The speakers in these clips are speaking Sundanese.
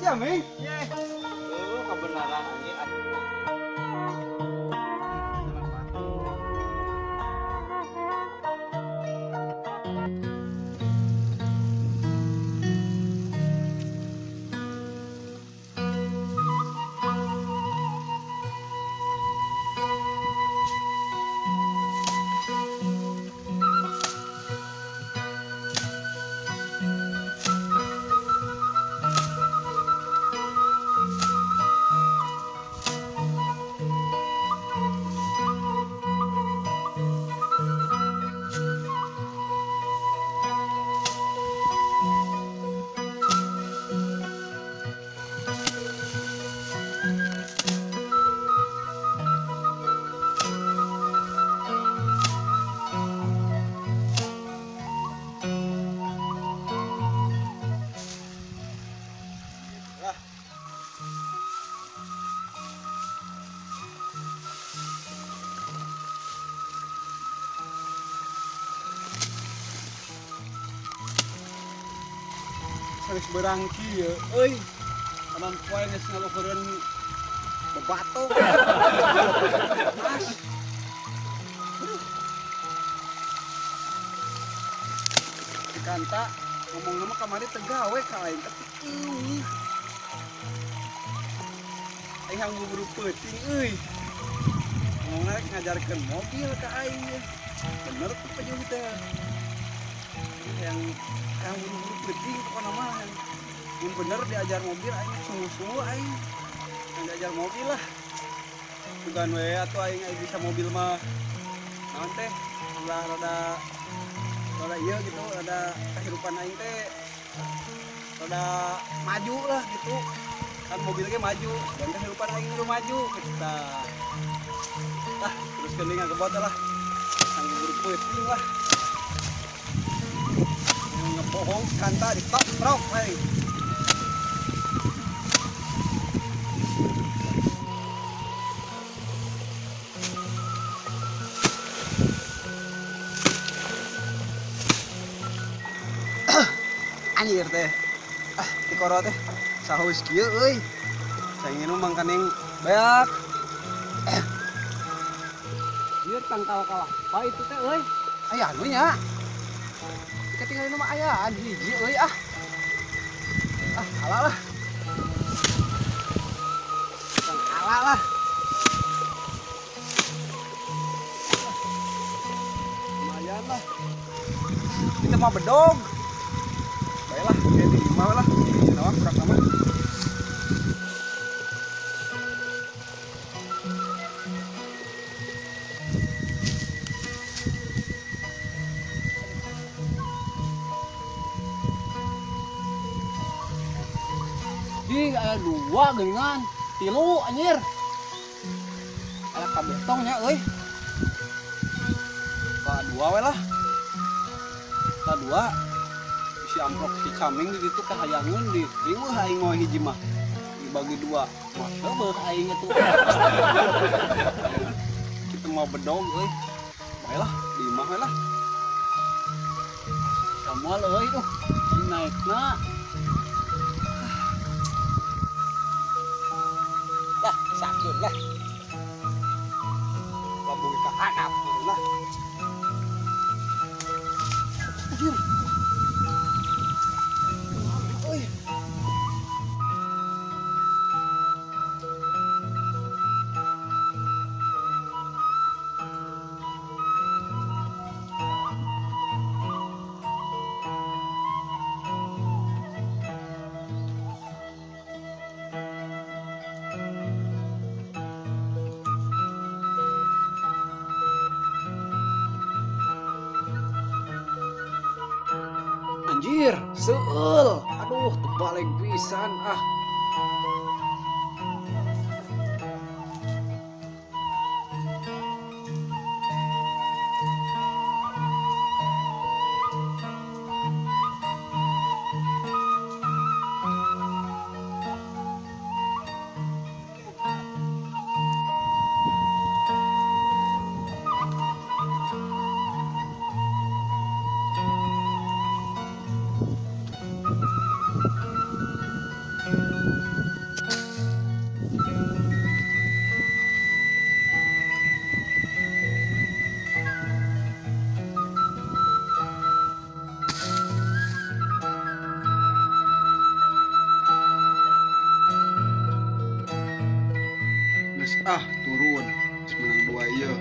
Ya, Ming. Ye. Kebenaran anjir. Geus berang kieu euy. Anan poe geus ngaluhureun bebato. Mas. Dikanta ngomongna mah kamari teu gawe ka aing tapi euy. Aing hayang buru peuting euy. Ngomongna rek ngajarkeun mobil ka aing. Bener tuh penyuh teh. Yang buru-buru peuting pokona mah. Mun bener diajar mobil aing sungguh-sungguh aing. Yang diajar mobil lah. Bukan we atuh aing bisa mobil mah. Naon teh? Ulah rada rada ieu gitu, rada kehidupan aing teh rada maju lah gitu. Kan mobil ge maju, dan kehidupan aing udah maju kita. Lah, terus geuning ngagebot lah. Yang buru peuting lah. Ngebohong kanta di top trok aing. Anjir teh. Ah, tikoro teh. Sahaus kieu euy. Saingin mah mangkaning beak. Ieu tangkal kalapa itu teh euy. Aya anu nya. Ketinggalan mah ayaan hiji euy ah. Ah, ala lah. Ala lah. Lumayan lah. Kita mau bedog. Baiklah, jadi mau lah. Nawa kurang sama. Di aya dua geuningan, tilu anjir. Aya kabetong nya euy. Ka dua we lah. Ka dua. Si amplok si caming di ditu kahayangeun di riweuh aing moe hiji mah. Dibagi dua. Mah seueuh aing atuh. Kita mau bedog euy. Bae lah, di imah we lah. Samuel euy tuh naekna. Lah, sakit lah. Lambung ka handap lah. Anjir. Euy. Anjir, seueul. Aduh, terbalik pisan ah. Ah, turun. Geus menang 2 ieu.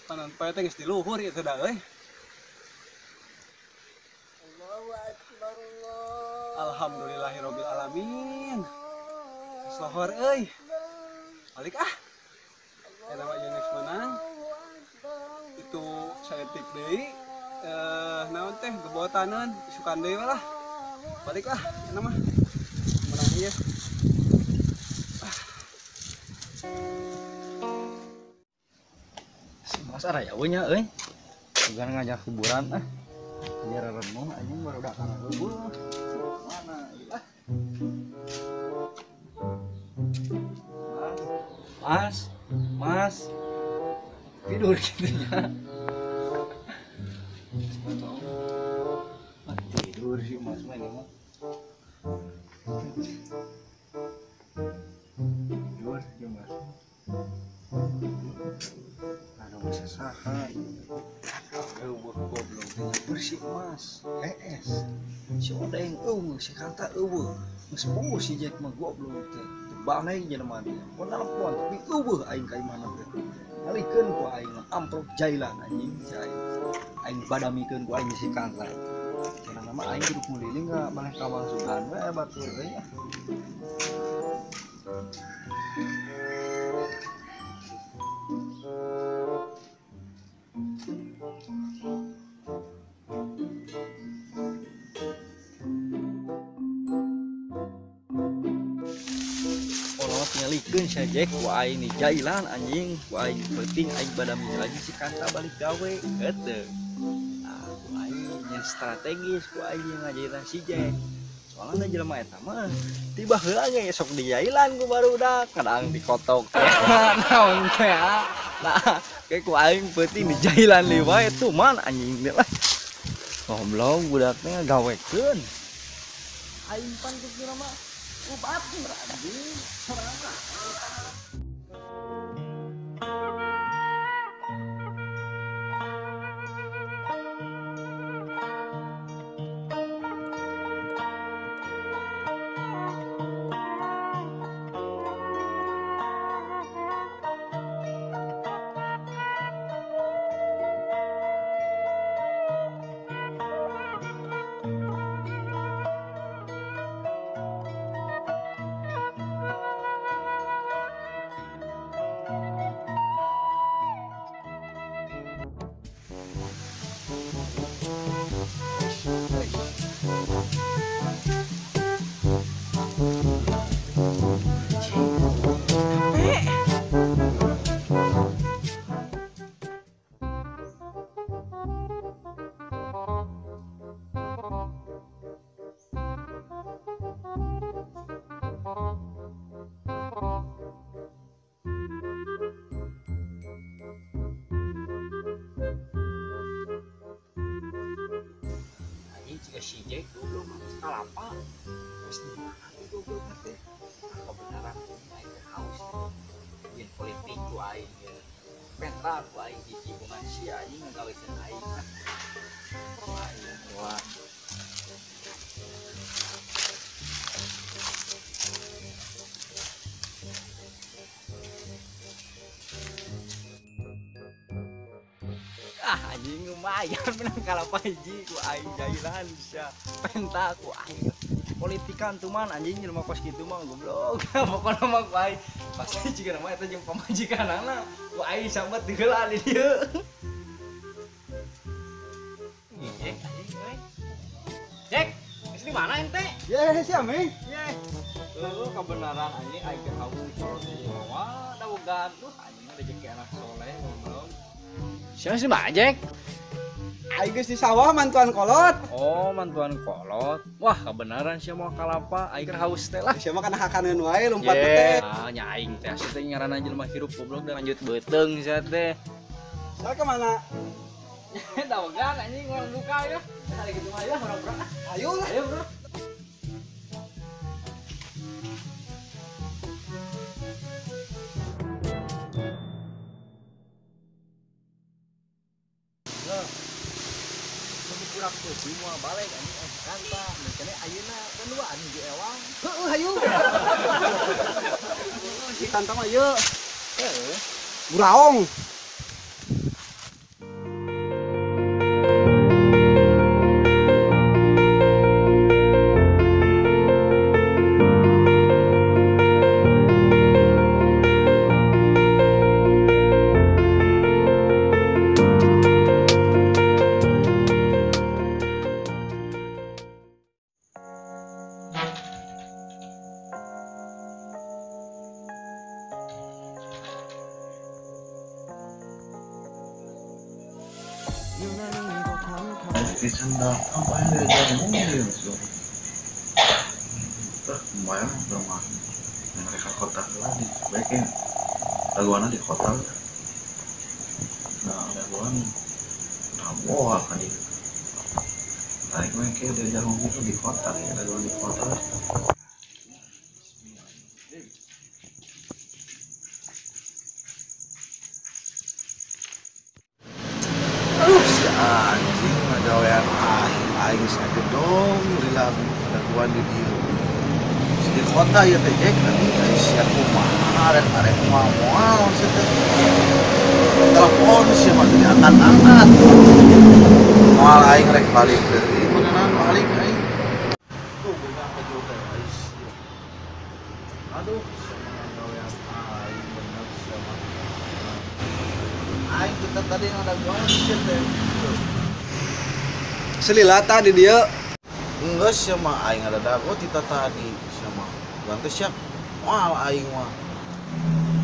Panan poe teh geus di luhur ieu teh da euy. Allahu akbar Allah. Alhamdulillahirabbil alamin. Geus lohor euy. Balik ah. Eta mah ieu geus meunang. Itu saeutik deui. Naon teh gebotaneun isukan deui lah. Balik lah eta mah. Menang ieu. Mas araya we nya euy. Bukan ngajak hiburan ah. Biar renung anjing baru datang eueuh. Mana ieu ah. Mas, Mas. Tidur gitu nya. Ah, tidur sih Mas mah ini mah. Tidur sih Mas. Aduh masa saha eueuh goblok teh bersih Mas. Hees. Si Odeng eueuh, si Kanta eueuh. Geus puguh si Jack mah goblok teh. Teu bangeng jelema teh. Pon telepon tapi eueuh aing ka imahna teh. Ngalikeun ku aing amplop jailan anjing jai. Aing badamikeun ku aing si Kanta. Cenah mah aing kudu muliling ka maneh kawang sugan we batur euy. Ngalikeun sia Jack ku aing di jailan anjing, ku aing penting aing badami lagi si Kanta balik gawe heuteung. Nah, ku aing nyen strategis ku aing ngajailan si Jack. Soalna jelema eta mah tiba heula ge sok di jailan ku barudak, kadang dikotok teh. Naon teh. Nah, kayak ku aing penting di jailan deui wae tuman anjing teh lah. Goblok budaknya gawekeun. Aing pan kira mah batur anjing. Anjing jika si Jack goblok mah kalapa. Geus di mana tuh goblok teh? Kebenaran aing teh haus. Yen politik ku aing ye. Penta ku aing hiji bungan sia anjing ngagawekeun aing. Aing wah. Ah anjing lumayan menang kalapa hiji ku aing jailan sia. Penta ku aing. Politikan tuman anjing jelema kos kitu mah goblok. Pokona mah ku aing pasti jiga mah eta jeung pamajikanana ku aing sambat diheula di dieu. Jack anjing euy. Jack, geus di mana ente? Ye, si Aming. Ye. Heuh kebenaran anjing aing teh haus di kolot ieu. Wah, da gaduh anjing rezeki anak soleh goblok. Siapa sih Mbak Jack? Aing geus di sawah mantuan kolot. Oh, mantuan kolot. Wah, kebenaran sia moal kalapa, aing keur haus teh lah. Sia mah kana hakaneun wae lompat teh. Ah, nya aing teh asa teh ngaranna jelema hirup goblok dan lanjut beuteung sia teh. Saya kemana? Dawegan anjing urang duka ya. Ada gitu mah ya urang bro. Ayo lah. Ayo bro. Kurang peuting moal balik anjing kanta mikirnya ayeuna kan dua anjing di ewang. Heueuh hayu. Si kanta mah ieu. Heueuh. Buraong. Apa yang diajarin mobil sih? Lumayan udah mah mereka kota lagi, baiknya laguannya di kota. Nah, laguan ramuan kan itu. Tarik mereka diajar mobil di kota, ya laguan di kota. Aduh, si anjing ngagawean aing sakit dong lila daguan di dieu. Di kota ya teh Jack anjing aing sia kumaha rek arek moal-moal sia teh. Telepon sia mah teu diangkat-angkat. Moal aing rek balik deui meunang balik aing. Tuh beunang baju teh aing sia. Aduh, sia mah ngagawean aing bener sia mah. Aing kita tadi ngadaguan sia teh. Selilata di dia. Enggak sia mah aing ada dago tita tadi sia mah. Ganti sia moal aing mah.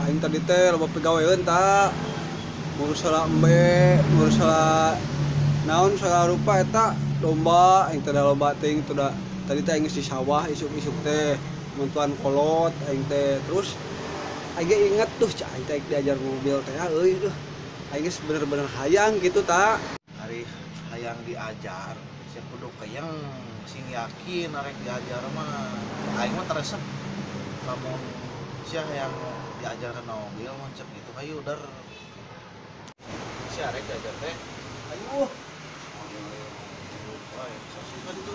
Aing tadi teh loba pegaweun ta. Ngurus salah embe, ngurus salah naon salah rupa eta domba aing teh da loba teuing teh da. Tadi teh aing geus di sawah isuk-isuk teh mantuan kolot aing teh. Terus aing ge inget tuh cah aing teh diajar mobil teh euy duh. Aing geus bener-bener hayang gitu ta. Ari hayang diajar sia kudu keyeng sing yakin arek diajar mah aing mah teresep lamun sia hayang diajar kana mobil mun cek gitu hayu der sia arek diajar teh ayo suka itu.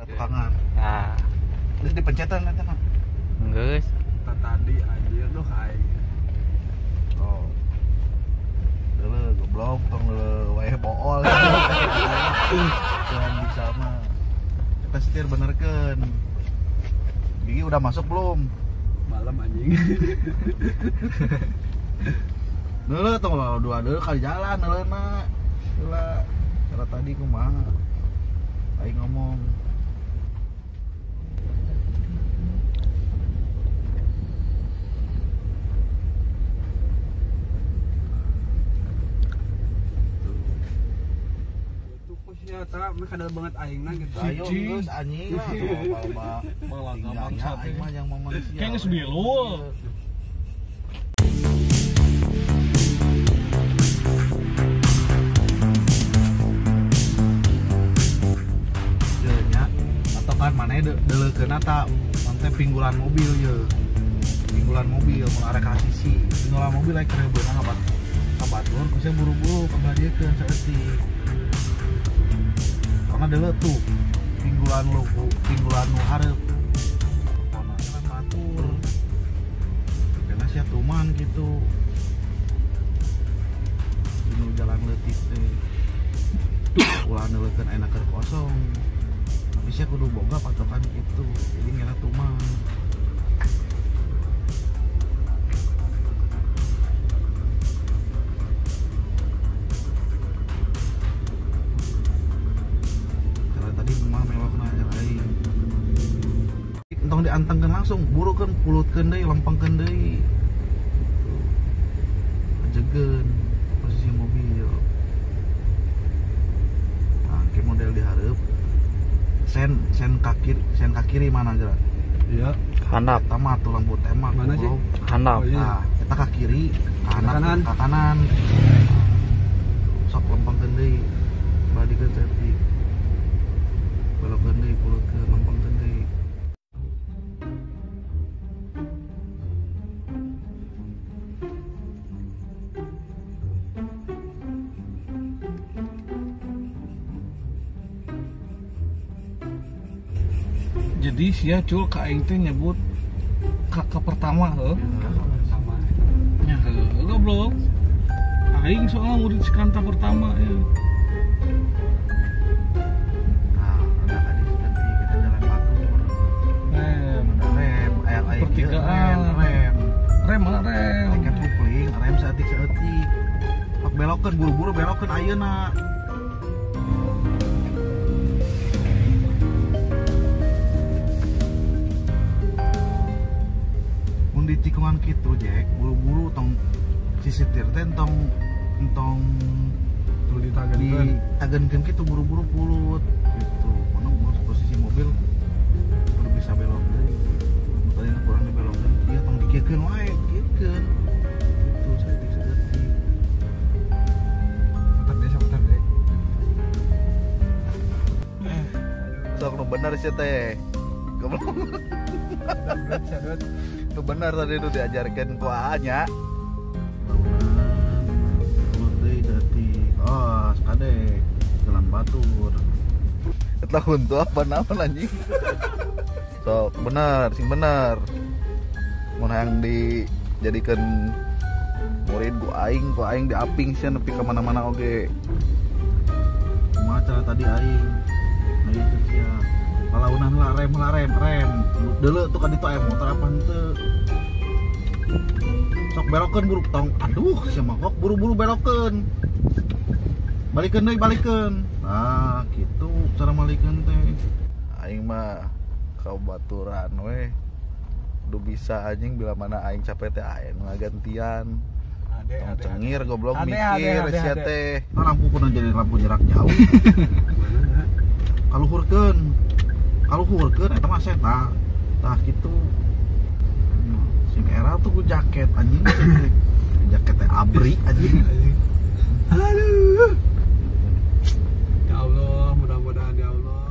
Tukangan. Nah, terus dipencetan eta mah. Geus. Tadi anjir duh aing. Oh. Deuleu goblok tong deuleu wae bool. Jangan bisa mah. Kita setir benerkeun. Gigi udah masuk belum? Malam anjing. Deuleu tong dua deuleu kali jalan deuleuna. Heula. Cara tadi kumaha? Aing ngomong. Ta mah kadal banget aingna gitu. Ayo geus anjing lah loba malah bangsa aing mah yang manusia. Kayak geus bilul. Nya atau kan maneh deuleukeunna ta teh pinggulan mobil ye. Pinggulan mobil mun arek ka sisi. Pinggulan mobil rek beunang ka batur ku sia buru-buru ka badiekeun saeutik. Karena dulu tuh pinggulan lu pinggulan nu hareup pokona kan batur karena sia tuman gitu dinu jalan leutik teh ulah neuleukeun ayeuna keur kosong tapi sia kudu boga patokan gitu jadi ngira tuman. diantengkeun langsung, burukeun pulutkeun deui, lempengkeun deui. Gitu. Ajegeun posisi mobil. Nah, ke model dihareup. Sen kaki, sen ka kiri mana geura? Iya. Handap. Eta mah tuh lampu tembak. Mana sih? Handap. Oh, iya. Nah, eta ka kiri, ka kanan, ka kanan. Sok lempengkeun deui. Balikeun saeutik. Belokkeun deui, pulutkeun, lempengkeun deui. Jadi sia cul ka aing teh nyebut kakak pertama heuh. Kakak pertama. Nya heuh goblok. Aing soalnya murid si Kanta pertama ya. Nah, ada tadi seperti kita jalan batur. Rem, ada rem, aya aing pertigaan, rem. Rem mana rem? Lengket kupling, rem saeutik-saeutik. Pak belokeun buru-buru belokeun ayeuna. Di tikungan kitu Jack, buru-buru tong si setir teh tong tong ditagenkeun kitu buru-buru pulut gitu. Mana posisi mobil kudu bisa belok deui. Tadi kurang dibelokkeun, ieu tong dikiekeun wae, kieukeun. Gitu saeutik-saeutik. Putar deh, putar deh. Sok nu bener sih teh. Goblok. Itu benar tadi itu diajarkan ku nya. Oh, sekade jalan batur. Eta huntu apa naon anjing? Sok bener, sing bener. Mun hayang dijadikeun murid ku aing diaping sia nepi ka mana-mana oge. Kumaha cara tadi aing? Ngayakeun sia. Palaunan lah rem rem. Deuleu tuh kan itu aya motor apa henteu. Sok belokeun buru tong. Aduh, sia mah kok buru-buru belokeun. Balikeun deui, balikeun. Nah, kitu cara malikeun teh. Aing mah kaubaturan we. Kudu bisa anjing bila mana aing capek teh aing ngagantian. Tong cengir goblok mikir sia teh. Nah, lampu kudu jadi lampu jarak jauh. Kaluhurkeun. Kaluhurkeun eta mah tah. Tah kitu. Sing era tuh ku jaket anjing. Jaket teh abri anjing. Aduh. Ya Allah, mudah-mudahan ya Allah.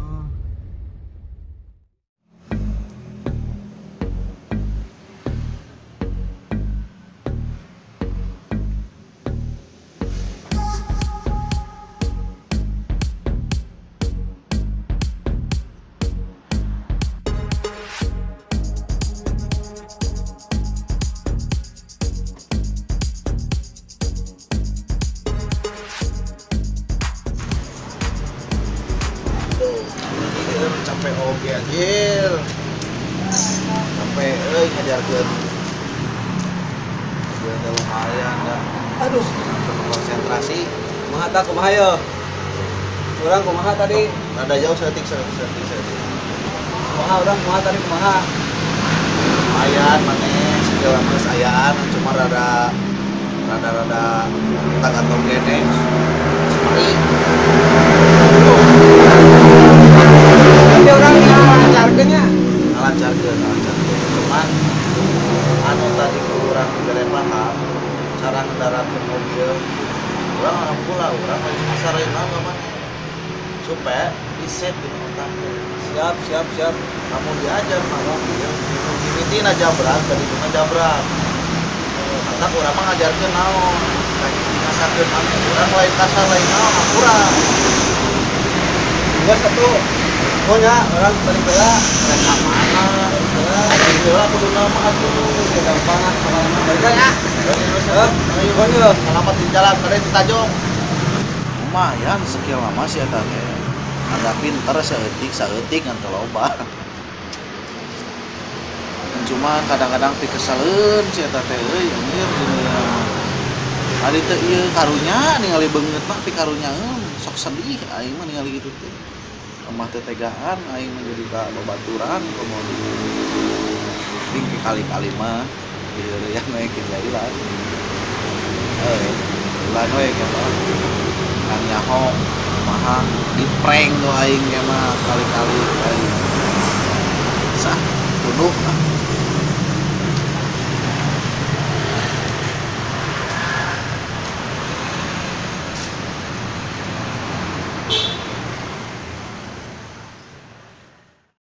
Capek oge anjir. Capek euy ngajarkeun. Biar teh lumayan dah. Aduh, konsentrasi. Kumaha tah kumaha ye? Urang kumaha tadi? Rada jauh saeutik saeutik saeutik. Kumaha urang kumaha tadi kumaha? Lumayan maneh segala geus ayaan cuma rada tagantong gene. Semeri. Nanti orang ngalancarkeun nya. Ngalancarkeun. Cuman anu tadi kurang dibere paham cara ngendarakeun mobil. Urang alhamdulillah urang lain kasar lain naon maneh. Supaya di-save di otak. Siap. Kamu diajar mah mobil, mimitina jabrak, tadi itu ngajabrak. Mantap urang mah ngajarkeun naon, ngasarkeun maneh. Urang lain kasar lain naon, hampura. Geus atuh. Oh nya, orang balik heula, rek ka mana? Balik heula kudu nama atuh, ya gampang ah pengalaman balik ya. Ayo, ayo. Selamat di jalan, kade di Tajong. Lumayan skill lama sih eta teh. Agak pinter saeutik ngan teu loba. Cuma kadang-kadang pikesaleun si eta teh euy anjir dina. Ari teh ieu karunya ningali beungeut mah pikarunya sok sedih aing mah ningali kitu teh. Emah teh tegaan aing mah jadi ka babaturan komo. Penting ke kali-kali mah diheureuyan we ke jailan. Jailan we ke mah. Kan nyaho kumaha di prank tuh aing ge mah kali-kali aing. Sah, tunduh ah.